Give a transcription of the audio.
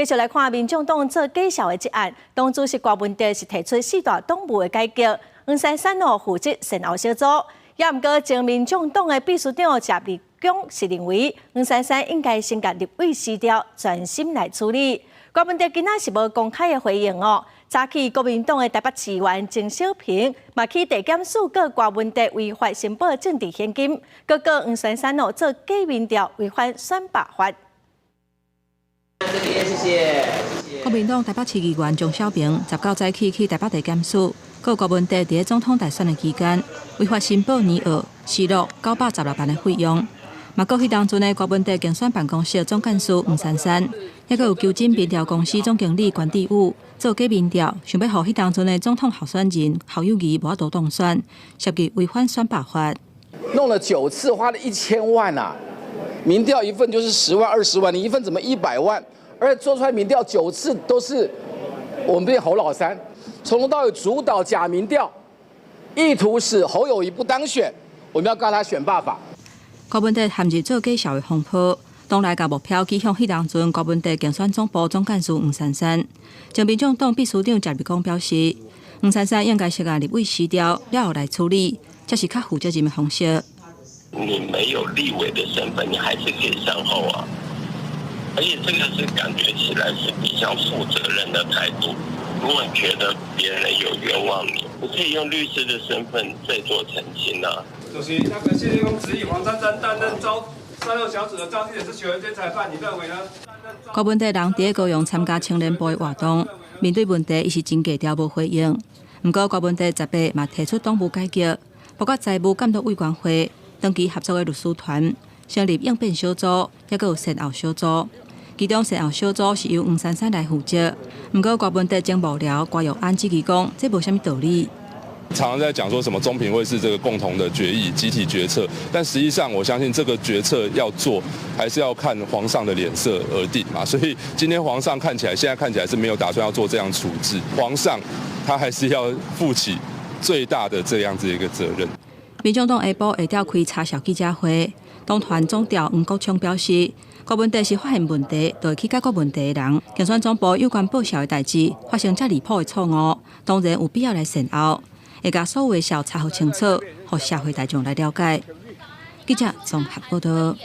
繼續來看民眾黨做假數的這案，黨主席郭文哲是提出四大黨務的改革，黃珊珊哦負責善後小組，也毋過前民眾黨的秘書長謝立功是認為黃珊珊應該先共立委辭掉，專心來處理。郭文哲今仔是無公開的回應哦。早起國民黨的台北市議員鍾小平嘛去地檢署告郭文哲違法申報政治獻金，閣告黃珊珊哦做假民調違反選罷法。國民黨台北市議員鍾小平19早起去台北地檢署告郭文哲佇咧總統大選的期間違法申報年額施樂916萬的費用，嘛告彼當陣的郭文哲競選辦公室總幹事黃珊珊，抑閣有求真民調公司總經理關智武做假民調，想欲予彼當陣的總統候選人侯友宜無法度當選，涉及違反選罷法。弄了九次，花了1000萬啊！民調一份就是10萬、20萬，你一份怎麼100萬？而且做出來民調九次都是我們變侯老三，從頭到尾主導假民調，意圖使侯友宜不當選，我們要告他選罷法。郭文哲陷入做假數的風波，黨內共目標指向彼當陣郭文哲競選總部總幹事黃珊珊。前民眾黨秘書長謝立功表示，黃珊珊應該先共立委辭掉了後來處理，這是較負責任的方式。你沒有立委的身份，你還是可以善後啊。而且這個是感覺起來是比較負責任的態度。如果你覺得別人有冤枉你，你可以用律師的身份再做澄清啊。主席，那個謝立功質疑黃珊珊擔任召善後小組的召集人是球員兼裁判，你認為呢？郭文哲人佇高雄參加青年部的活動，面對問題，伊是真低調無回應。毋過郭文哲18嘛提出黨務改革，包括財務監督委員會、長期合作的律師團、成立應變小組，抑閣有善後小組。其中善後小組是由黃珊珊來負責。毋過郭文哲前幕僚郭玉安質疑講，這無啥物道理。常常在講說什麼中評會是這個共同的決議、集體決策，但實際上我相信這個決策要做，還是要看皇上的臉色而定嘛。所以今天皇上看起來，現在看起來是沒有打算要做這樣處置，皇上他還是要負起最大的這樣子一個責任。民眾黨下晡會召開查數記者會，黨團總召黃國昌表示，郭文哲是發現問題，就會去解決問題的人。競選總部有關報數的代誌發生遮離譜的錯誤，當然有必要來善後，會共所有的數查予清楚，予社會大眾來了解。記者綜合報道。